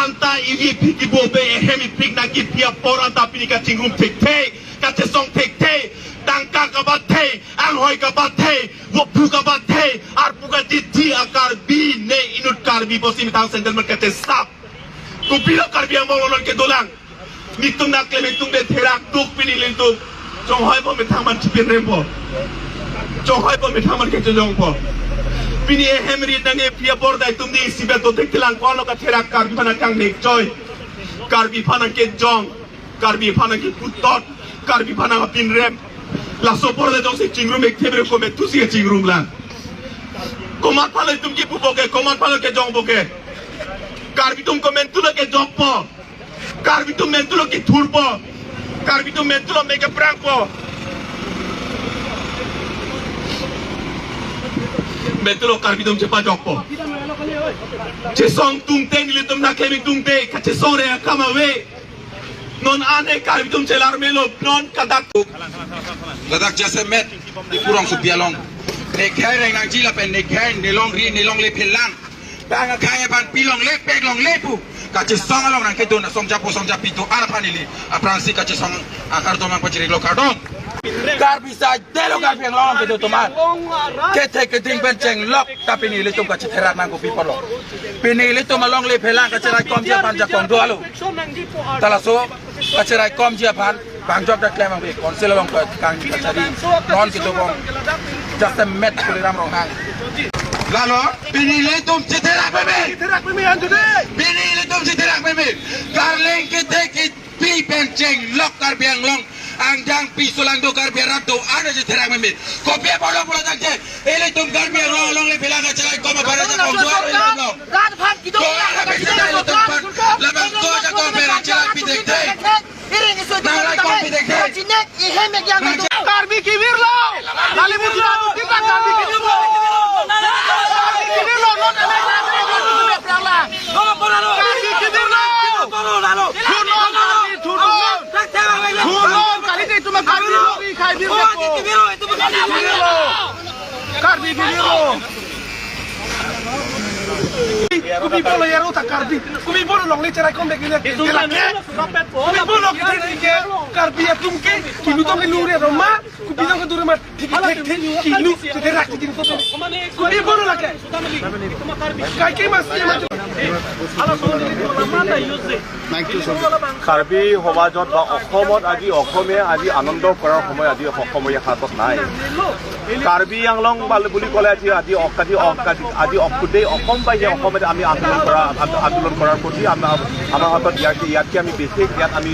Anta iri piki bo be hemi pik na ki pia por anta pini ka chingrum tek te ka che song tek te tangka ka ba te ang hoi ka ba te wo pu ka ba te ar pu ka ti ti akar bi ne inut karbi bosi mitang sendel mer ka che sap kupilo karbi ang bolon ke dolang mitung nak le mitung de therak tuk pini lintung jong hoi bo mitang man chipin rempo jong hoi bo mitang man ke jong po pini hemri nange pia por dai tum ni sibe to teklang ko lo ka therak karbi phana kang nek choi karbi phana ke jong karbi phana ke putot karbi phana ka pin rem la sopor de jong se chingrum ek thebre ko me tu si chingrum la komat phale tum ki pupoke komat phale ke jong boke karbi tum ko mentulo ke jong po karbi tum mentulo ke thur po karbi tum mentulo me ke prang po mentulo karbi tum chepa jok po che song tung te ni tum na klemi tung te ka che song re kama we non ane karbi tum chelar melo non kadak ladak jase met di kurang su pialong ne khai reng nang ji la pen ne khai ne long ri ne long le phelang bang a khai ban pi long le pek long le pu ka che song along nang ke don song japo song japi to ara panili a pransi ka che song akar do mang pachiri lo kardong karbi sa delo karbi long ke to man ke the ke ding ben cheng lok ta pini le tum ka che therak nang ko pi polo pini le tum along le phelang ka che rai kom ja pan ja kong do alo tala so ka che rai kom ja pan bang jok da klem ang be kon sel long ka kang ka chari non ke to bong just a met ko ram rong hang lalo pini le tum che therak me pini le tum che therak me karleng ke the ke pi pen cheng lok kar biang long ang jang pi solang do kar biang do ana je therak me ko pe bolo bolo jang che ele tum kar biang long long le phela ka chalai ko ma bara ja ko do rat bhat ki do la bang to ja ko pe ra chalai pi dekh the iring iso na rai ko pi dekh the chine ihe me gyan do karbi ki vir lo lali bu ki ta karbi ki vir lo karbi ki vir lo non ene karbi ki vir lo karbi ki kubi bolo yaro ta karbi kubi bolo long le cherai kom be kine kubi bolo ke karbi atum ke kinu to ke lure roma kubi to ke dure ma thik thik thik kinu te rak tin to kubi bolo lake kai ke mas ma Karbi সমাজত বা অসমত আজি অসমীয়া আজি আনন্দ কৰাৰ সময় আজি অসমীয়া হাতত নাই। কাৰ্বি আংলং বুলি ক'লে আজি আজি আজি আজি গোটেই অসমবাসীয়ে অসমত আমি আন্দোলন কৰাৰ প্ৰতি আমাৰ হাতত ইয়াতকৈ আমি বিশেষ ইয়াত আমি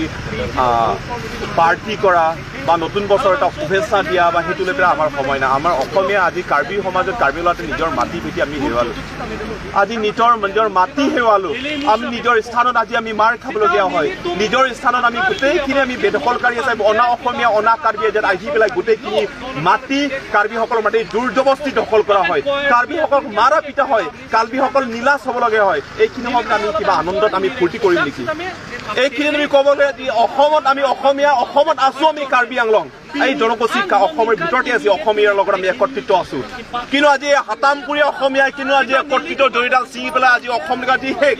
পাৰ্টি কৰা বা নতুন বছৰ এটা শুভেচ্ছা দিয়া বা সেইটো লৈ পেলাই আমাৰ সময় নাই। আমাৰ অসমীয়া আজি কাৰ্বি সমাজত কাৰ্বি ল'ৰাটো নিজৰ মাটি ভেটি আমি হেৰুৱালোঁ, আজি নিজৰ নিজৰ মাটি হেৰুৱালোঁ, আমি নিজৰ স্থানত আজি আমি মাৰ খাবলগীয়া হয়, নিজৰ স্থানত আমি গোটেইখিনি আমি বেদখলকাৰী আছে, অনা অসমীয়া অনা কাৰ্বি ইয়াত আহি পেলাই গোটেইখিনি মাটি কাৰ্বিসকলৰ মাটি জোৰ জবস্তি দখল কৰা হয়, কাৰ্বিসকলক মাৰা পিটা হয়, কাৰ্বিসকল নীলাজ হ'বলগীয়া হয়। এইখিনি সময়ত আমি কিবা আনন্দত আমি ফূৰ্তি কৰিম নেকি? এইখিনি আমি ক'বলৈ অসমত আমি অসমীয়া অসমত আছোঁ, আমি কাৰ্বি আংলং এই জনগোষ্ঠী অসমৰ ভিতৰতে আছে, অসমীয়াৰ লগত আমি একত্ৰিত আছোঁ। কিন্তু আজি হাতামপুৰীয়া অসমীয়াই কিন্তু আজি একত্ৰিত জৰিডাল ছিঙি পেলাই আজি অসম আজি শেষ।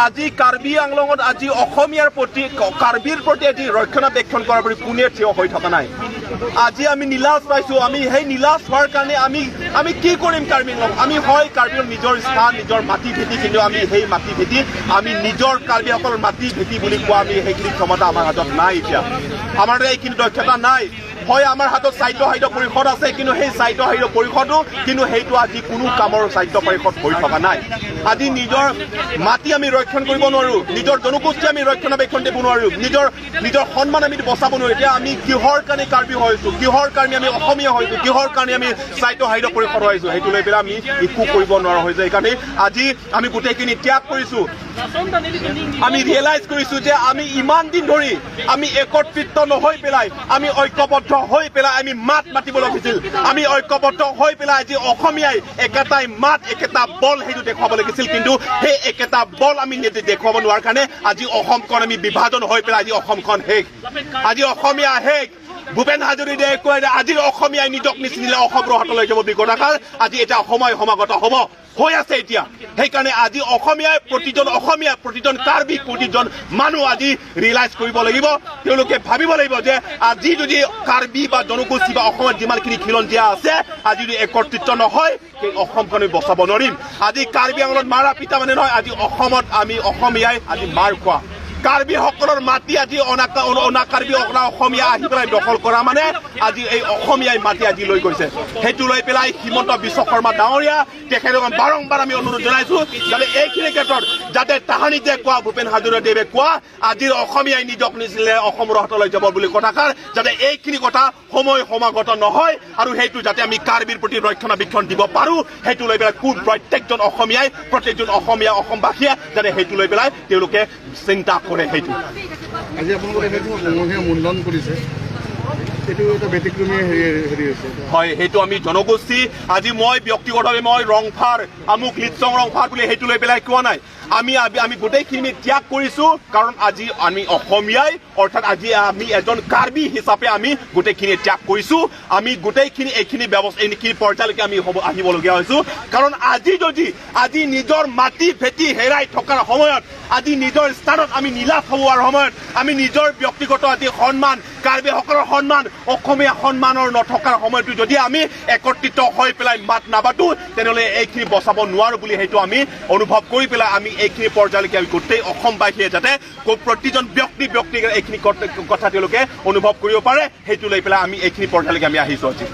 আজি কাৰ্বি আংলঙত আজি অসমীয়াৰ প্ৰতি কাৰ্বিৰ প্ৰতি আজি ৰক্ষণাবেক্ষণ কৰাৰ প্ৰতি কোনে থিয় হৈ থকা নাই। আজি আমি নীলাজ পাইছোঁ, আমি সেই নীলাজ হোৱাৰ কাৰণে আমি আমি কি কৰিম কাৰ্বি আংলং? আমি হয় কাৰ্বি নিজৰ স্থান নিজৰ মাটি ভেটি, কিন্তু আমি সেই মাটি ভেটি আমি নিজৰ কাৰ্বিসকলৰ মাটি ভেটি বুলি কোৱা আমি সেইখিনি ক্ষমতা আমাৰ হাতত নাই, এতিয়া আমাৰ এইখিনি দক্ষতা নাই। হয় আমাৰ হাতত স্বায়ত্ত সাহিত্য পৰিষদ আছে, কিন্তু সেই স্বায়ত্ত সাহিত্য পৰিষদো কিন্তু সেইটো আজি কোনো কামৰ স্বায়ত্ত পৰিষদ হৈ থকা নাই। আজি নিজৰ মাটি আমি ৰক্ষণ কৰিব নোৱাৰোঁ, নিজৰ জনগোষ্ঠী আমি ৰক্ষণাবেক্ষণ দিব নোৱাৰোঁ, নিজৰ নিজৰ সন্মান আমি বচাব নোৱাৰোঁ। এতিয়া আমি কিহৰ কাৰণে কাৰ্বি হৈছোঁ, কিহৰ কাৰণে আমি অসমীয়া হৈছোঁ, কিহৰ কাৰণে আমি স্বায়ত্ত সাহিত্য পৰিষদ হৈছোঁ, সেইটো লৈ পেলাই আমি একো কৰিব নোৱাৰা হৈ যায়। সেইকাৰণে আজি আমি গোটেইখিনি ত্যাগ কৰিছোঁ, আমি ৰিয়েলাইজ কৰিছোঁ যে আমি ইমান দিন ধৰি আমি একত্ৰিত নহৈ পেলাই আমি ঐক্যবদ্ধ হৈ পেলাই আমি মাত মাতিব লাগিছিল, আমি ঐক্যবদ্ধ হৈ পেলাই আজি অসমীয়াই একেটাই মাত একেটা বল সেইটো দেখুৱাব লাগিছিল, কিন্তু সেই একেটা বল আমি দেখুৱাব নোৱাৰাৰ কাৰণে আজি অসমখন আমি বিভাজন হৈ পেলাই আজি অসমখন শেষ, আজি অসমীয়া শেষ। ভূপেন হাজৰিকাই কয় আজি অসমীয়াই নিজক নিচিনিলে অসম ৰহাতলৈ যাব বিকটাকাল, আজি এটা সময় সমাগত হ'ব। হৈ আছে এতিয়া। সেইকাৰণে আজি অসমীয়াই, প্ৰতিজন অসমীয়া, প্ৰতিজন কাৰ্বি, প্ৰতিজন মানুহ আজি ৰিয়েলাইজ কৰিব লাগিব, তেওঁলোকে ভাবিব লাগিব যে আজি যদি কাৰ্বি বা জনগোষ্ঠী বা অসমত যিমানখিনি খিলঞ্জীয়া আছে আজি যদি একত্ৰিত নহয় সেই অসমখন আমি বচাব নোৱাৰিম। আজি কাৰ্বি আংলঙত মাৰা পিটা মানে নহয়, আজি অসমত আমি অসমীয়াই আজি মাৰ খোৱা, কাৰ্বিসকলৰ মাটি আজি অনা কাৰ্বি অনা অসমীয়া আহি পেলাই দখল কৰা মানে আজি এই অসমীয়াই মাটি আজি লৈ গৈছে। সেইটো লৈ পেলাই হিমন্ত বিশ্ব শৰ্মা ডাঙৰীয়া তেখেতক বাৰম্বাৰ আমি অনুৰোধ জনাইছো যাতে এইখিনি ক্ষেত্ৰত যাতে তাহানি যে কোৱা ভূপেন হাজৰিকাদেৱে কোৱা আজিৰ অসমীয়াই নিজক নিচিলে অসমৰ হাতলৈ যাব বুলি কথাষাৰ যাতে এইখিনি কথা সময় সমাগত নহয় আৰু সেইটো যাতে আমি কাৰ্বিৰ প্ৰতি ৰক্ষণাবেক্ষণ দিব পাৰো, সেইটো লৈ পেলাই কোন প্ৰত্যেকজন অসমীয়াই, প্ৰত্যেকজন অসমীয়া অসমবাসীয়ে যাতে সেইটো লৈ পেলাই তেওঁলোকে চিন্তা কৰে। সেইটো আজি আপোনালোকে দেখাইছে মুণ্ডন কৰিছে, এইটো এটা ব্যতিক্ৰমী হেৰি হৈছে। হয়, সেইটো আমি জনগোষ্ঠী আজি মই ব্যক্তিগতভাৱে মই ৰংফাৰ আমুক লিটচং ৰংফাৰ বুলি সেইটো লৈ পেলাই কোৱা নাই। আমি আমি গোটেইখিনি ত্যাগ কৰিছোঁ, কাৰণ আজি আমি অসমীয়াই, অৰ্থাৎ আজি আমি এজন কাৰ্বি হিচাপে আমি গোটেইখিনি ত্যাগ কৰিছোঁ। আমি গোটেইখিনি এইখিনি ব্যৱস্থা এইখিনি পৰ্যায়লৈকে আমি আহিবলগীয়া হৈছোঁ, কাৰণ আজি যদি আজি নিজৰ মাটি ভেটি হেৰাই থকাৰ সময়ত, আজি নিজৰ স্থানত আমি নীলাজ হোৱাৰ সময়ত, আমি নিজৰ ব্যক্তিগত আজি সন্মান, কাৰ্বিসকলৰ সন্মান, অসমীয়া সন্মানৰ নথকাৰ সময়তো যদি আমি একত্ৰিত হৈ পেলাই মাত নামাতো তেনেহ'লে এইখিনি বচাব নোৱাৰোঁ বুলি সেইটো আমি অনুভৱ কৰি পেলাই আমি এইখিনি পৰ্যায়লৈকে আমি গোটেই অসমবাসীয়ে যাতে প্ৰতিজন ব্যক্তি ব্যক্তিক এইখিনি কথা তেওঁলোকে অনুভৱ কৰিব পাৰে, সেইটো লৈ পেলাই আমি এইখিনি পৰ্যায়লৈকে আমি আহিছোঁ আজি।